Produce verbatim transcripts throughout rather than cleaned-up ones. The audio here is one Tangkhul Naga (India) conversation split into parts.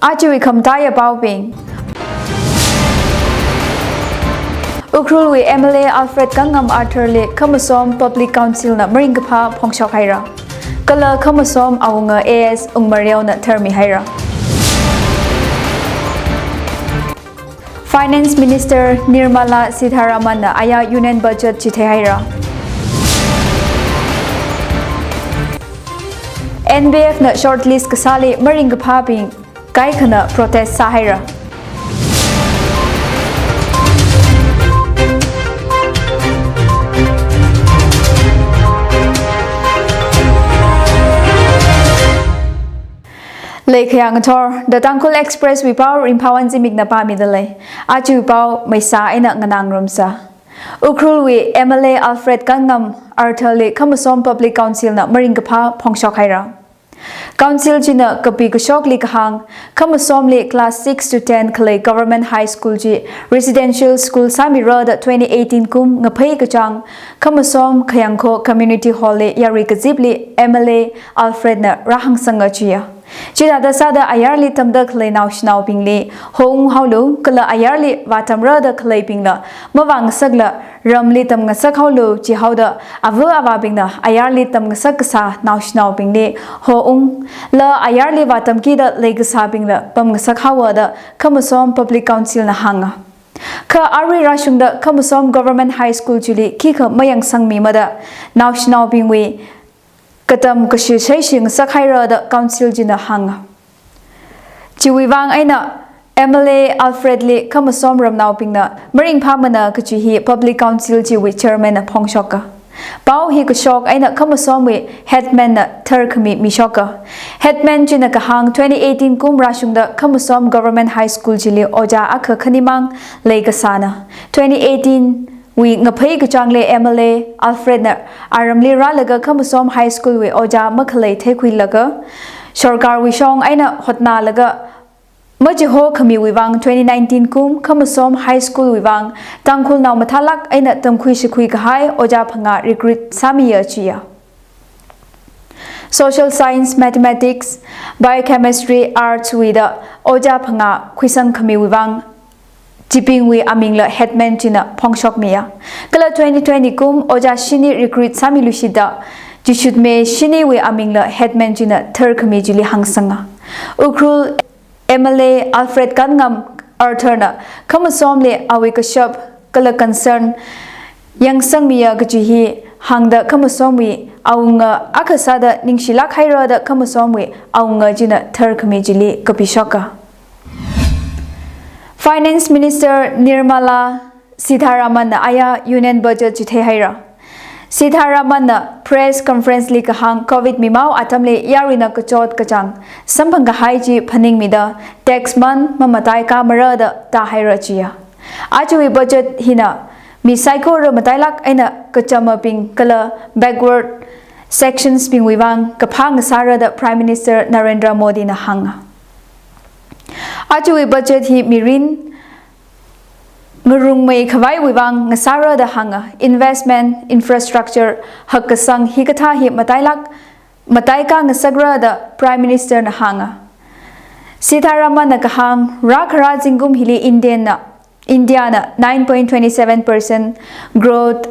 Ajawui khamataiya paobing. Ukhrulwui M L A Alfred Kanngaml Arthur li Khamasom Public Council na maringkaphā phongshok haira. Kala Khamasom awunga A S Ungmareo na tharmi haira. Finance Minister Nirmala Sitharaman na aya Union Budget chithei haira. N B F na shortlist kasāli maringkaphābing kaikhana protest sāhaira. Leikhayang thor, The Tangkhul Express wui pao Ringphawon Zimikna pāmida lei. Ajawui pao maisā eina nganāngarumsa. Ukhrulwui M L A Alfred Kanngaml Arthur li Khamasom Public Council na maringkaphā phongshok haira. Council china kapi kashokli kahāng, Khamasomli class six to ten khalei Government High School chi residential school sāmira da twenty eighteen kum ngaphei kachāng Khamasom Khayangkho Community Hall li yarui kazipli M L A Alfred na rāhāngsanga chiya. Chithāda sāda ayarli tamda khalei naoshinaobingli houng haolu, kala ayarli vātamra da khaleibingla mavāngasakla ramli tamngasak haolu chihaoda ava avābingna ayarli tamngasak kasā naoshinaobingli houngla ayarli vātamkida leikasābingla pamngasak haowa da Khamasom Public Council na hānga. Kha arui rāshungda Khamasom Government High School chili khikha mayangsangmimada naoshinaobingwui katam kashi shaishingasak haira da Council china hānga. Chiwui vang eina M L A Alfred li Khamasom ramnaobingna maringphāmana kachi hi Public Council chiwui Chairman na phongshoka. Pao hi kashok eina Khamasomwui Headman na tharkhami mishoka. Headman china kahāng twenty eighteen kum rāshungda Khamasom Government High School chili ojā akha khanimang leikasāna. Twenty eighteen wui ngaphei kachāngli M L A Alfred na aramli rālaga Khamasom High School wui ojā makhalei theikhuilaga, sorkarwui shong eina hotnalaga machihokhamiwui vang twenty nineteen kum Khamasom High School wui vang Tangkhulnao mathālāk eina tamkhui shakhui kahai ojā phangā recruit sāmiya chiya. Social Science, Mathematics, Biochemistry, Arts wui da ojā phangā khuisangkhamiwui vang chibingwui amingla Headman china phongshokmiya. Kala twenty twenty kum ojā shini recruit sāmiluishitda chishutme shiniwui amingla Headman china tharkhami chili hāngsanga. Ukhrul M L A Alfred Kanngaml Arthur na Khamasomli awui kashap kala concern yangsangmiya kachi hi hāngda Khamasomwui awunga akha sāda ningshilāk haira da Khamasomwui awunga china tharkhami chili kapishoka. Finance Minister Nirmala Sitharaman na aya Union Budget chithei haira. Sitharaman na press conference li kahāng Covid mimao atamli yaruina kachot kachāng samphang kahai chi phaningmida tax man mamataikāmara da tāhaira chiya. Ajawui budget hina mi saikora matailāk eina kachamabing kala backward sections bingwui vang kaphā ngasāra da Prime Minister Narendra Modi na hānga. Ajawui budget hi mirin ngarungmei khavaiwui vang ngasāra da hānga. Investment, infrastructure hakkasang hikathā hi matailāk mataikā ngasakra da Prime Minister na hānga. Sitharaman na kahāng, rākhara zingkum hili India na, India na nine point twenty seven percent growth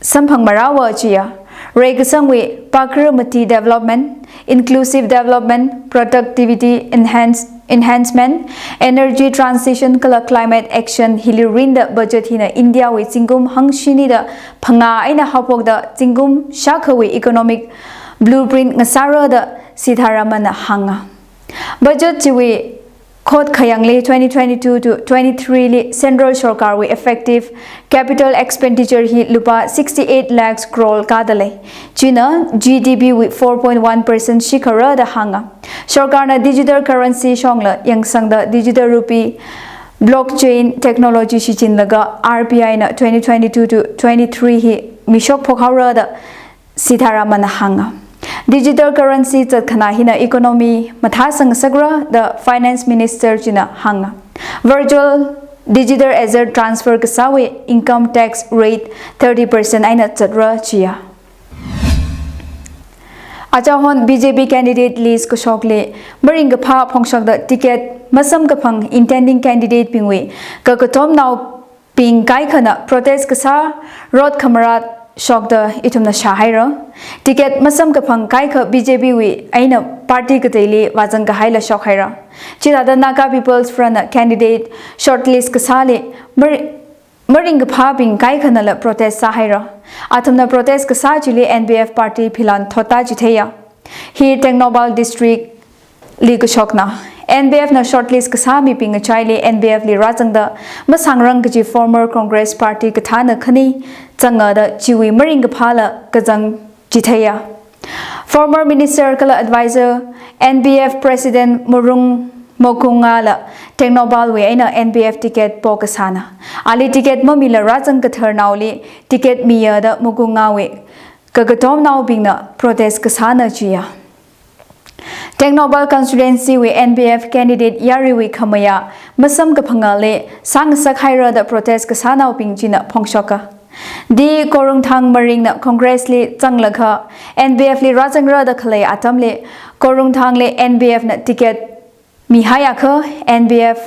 samphangmarawa chiya. Reikasangwui pakra mati development, inclusive development, productivity enhance, enhancement, energy transition kala climate action hili rinda budget hina India wui zingkum hangshinida phangā eina haophokda zingkum shākhawui economic blueprint ngasāra da Sitharaman na hānga. Budget chiwui khot khayangli twenty twenty-two to twenty-three li Central Sorkarwui effective capital expenditure hi lupā sixty-eight lakhs crore kāda lei. China G D P wui four point one percent shikhara da hānga. Sorkarna digital currency shongla yangsangda digital rupee blockchain technology shichinlaga R B I na twenty twenty-two to twenty-three hi mishok phokhaora da Sitharaman na hānga. Digital currency zatkhana hina economy mathāsang ngasakra da Finance Minister china hānga. Virtual digital asset transfer kasāwui income tax rate thirty percent eina zatra chiya. Achahon B J P candidate list kashokli maringkaphā phongshokda ticket masamkaphang intending candidate bingwui kakatomnaobing kaikhana protest kasā road khamarat shokda ithumna shāhaira. Ticket masamkaphang kaikha B J P wui eina party kateili vāzang kahaila shokhaira. Chithāda Naga People's Front na candidate shortlist kasāli mar- maringkaphābing kaikhanala protest sāhaira. Athumna protest kasā chili N P F party philan thotda chitheiya. Hi Tengnoupal District li kashokna. N P F na shortlist kasā mibing ngachaili N P F li rāzangda masāngrang kaji former Congress party kathāna khani zanga da chiwui maringkaphāla kazang chitheiya. Former Minister kala Advisor N P F President Murung Mokungala Tengnoupal wui eina N P F ticket pokasāna. Ali ticket mamila rāzang katharnaoli ticket miya da Mokungawui kakatomnaobingna protest kasāna chiya. Tengnoupal constituency wui N P F candidate yariwui khamayā masamkaphangali sāngasak haira da protest kasānaobing china phongshoka. D Korungthang Maringna Congress li zanglakha N P F li rāzangra da khalei atamli Korungthangli N P F na ticket mihaiakha N P F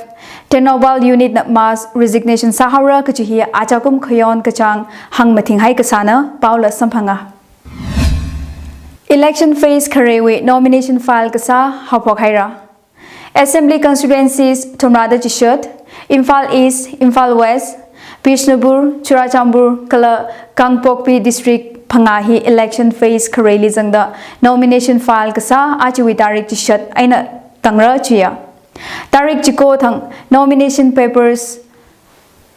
Tengnoupal unit na mass resignation sāhaora kaji hi achakum khayon kachāng hāngmathinghai kasāna paola samphanga. Election phase khareiwui nomination file kasā haophok haira. Assembly constituencies thumrada chishat, Imphal East, Imphal West, Bishnupur, Churachandpur kala Kangpokpi district phangā hi election phase khareili zangda nomination file kasā achiwui tarik chishat eina tangra chiya. Tarik chiko thang nomination papers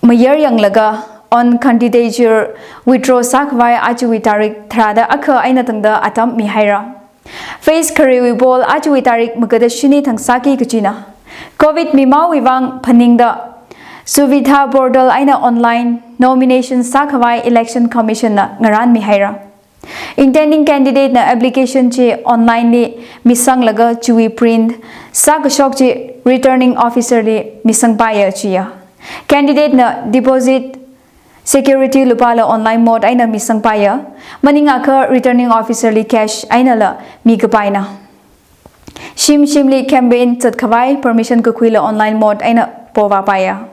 mayar yanglaga on candidature withdraw sākhavai achiwui tarik tharāda akha eina tangda atam mihaira. Phase khareiwui poll achiwui tarik magada shini thang sāki kachina. Covid mimaowui vang phaningda Suvidha portal eina online nomination sākhavai Election Commission na ngarān mihaira. Intending candidate na application chi online li misanglaga chiwui print sākashok chi returning officer li misangpaiya chiya. Candidate na deposit security lupāla online mode eina misangpaiya. Maningakha returning officer li cash einala mikapaina. Shim shimli campaign zatkhavai permission kakhuila online mode eina povāpaiya.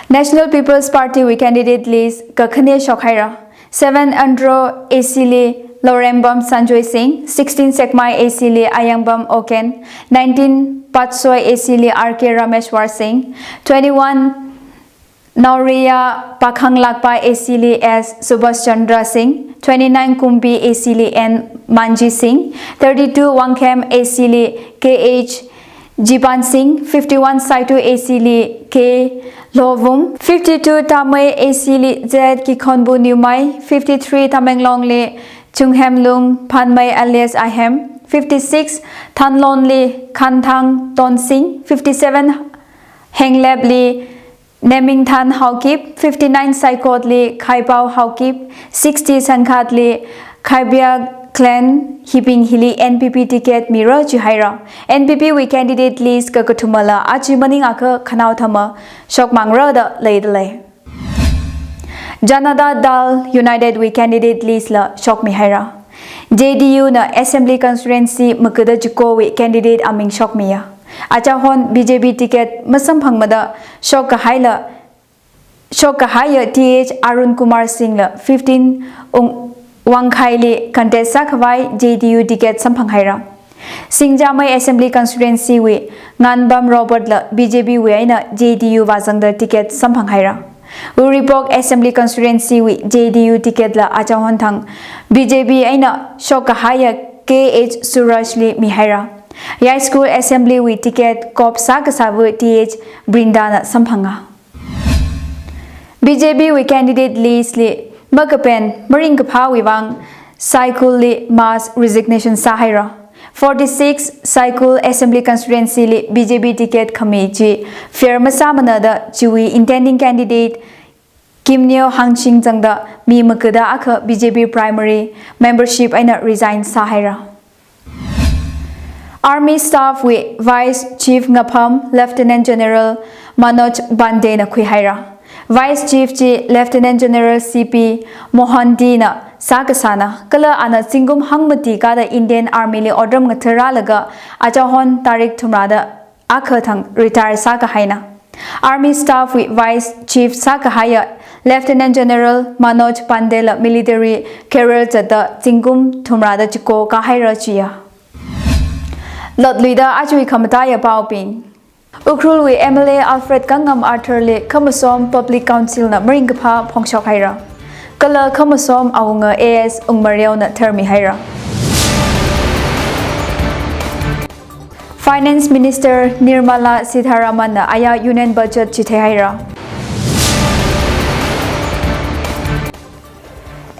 National People's Party wui candidate list kakhane shokhaira. Seven Andro A C li Lorembam Sanjoy Singh, sixteen Sekmai A C li Ayangbam Oken, nineteen Patsoi A C li R K Rameshwar Singh, twenty-one Naoriya Pakhang Lakpa A C li S Subhash Chandra Singh, twenty-nine Kumpi A C li N Manji Singh, thirty-two Wangkhem A C li K H Jiban Singh, fifty-one Saitu A C li K Lhovum, fifty-two Tamei A C li Z Kikhonbu Newmai, fifty-three Tamenglong li Chunghemlung Phanmei alias Ahem, fifty-six Thanlon li Khanthang Tonsing, fifty-seven Henglep li Nemingthan Haokip, fifty-nine Saikot li Khaipao Haokip, sixty Sangkhat li Khaibia Clan hibing hili N P P ticket mira chihaira. N P P wui candidate list kakathumala achi maningakha khanao thama shokmangra da leidalei. Janata Dal United wui candidate list la shokmihaira. J D U na Assembly Constituency magada chikowui candidate aming shokmiya. Achahon B J P ticket masamphangmada shokkahaila, shokkahaiya T H Arun Kumar Singh la fifteen Ung- Wangkhai li contest sākhavai J D U ticket samphanghaira. Singjamei Assembly Constituency wui Nganbam Robert la B J P wui eina J D U vāzangda ticket samphanghaira. Uripok Assembly Constituency wui J D U ticket la achahon thang B J P eina shokkahaiya K H Suraj li mihaira. Yaiskhul Assembly wui ticket kop sākasāva T H Brinda na samphanga. B J P wui candidate list li makapen maringkaphāwui vang Saikul li mass resignation sāhaira. Forty-six Saikul Assembly Constituency li B J P ticket khami chi fair masāmana da chiwui intending candidate Kimneo Hangching zangda mi magada akha B J P primary membership eina resign sāhaira. Army Staff wui Vice Chief ngapham Lieutenant General Manoj Bande na khuihaira. Vice Chief chi Lieutenant General C P Mohanty na sākasāna, kala ana zingkum hangmati kāda Indian Army li otram ngathar rālaga achahon tarik thumrada akha thang retire sākahaina. Army Staff wui Vice Chief sākahaiya Lieutenant General Manoj Pandey la military career zatda zingkum thumrada chiko kāhaira chiya. Lotluida ajawui khamataiya paobing. Ukhrul wui M L A Alfred Kangam Arthur li Khamasom Public Council na maringkaphā phongshok haira. Kala Khamasom awunga A S Ungmareo na tharmi haira. Finance Minister Nirmala Sitharaman na aya Union Budget chithei haira.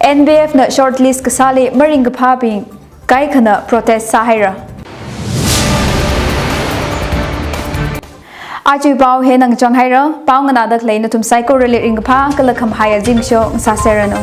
N B F na shortlist kasāli maringkaphābing kaikhana protest sāhaira. Ajawui pao hina ngachang haira, pao nganāda khalei nathum saikorali ringkaphā kala khamahaiya zimiksho ngasāserranu.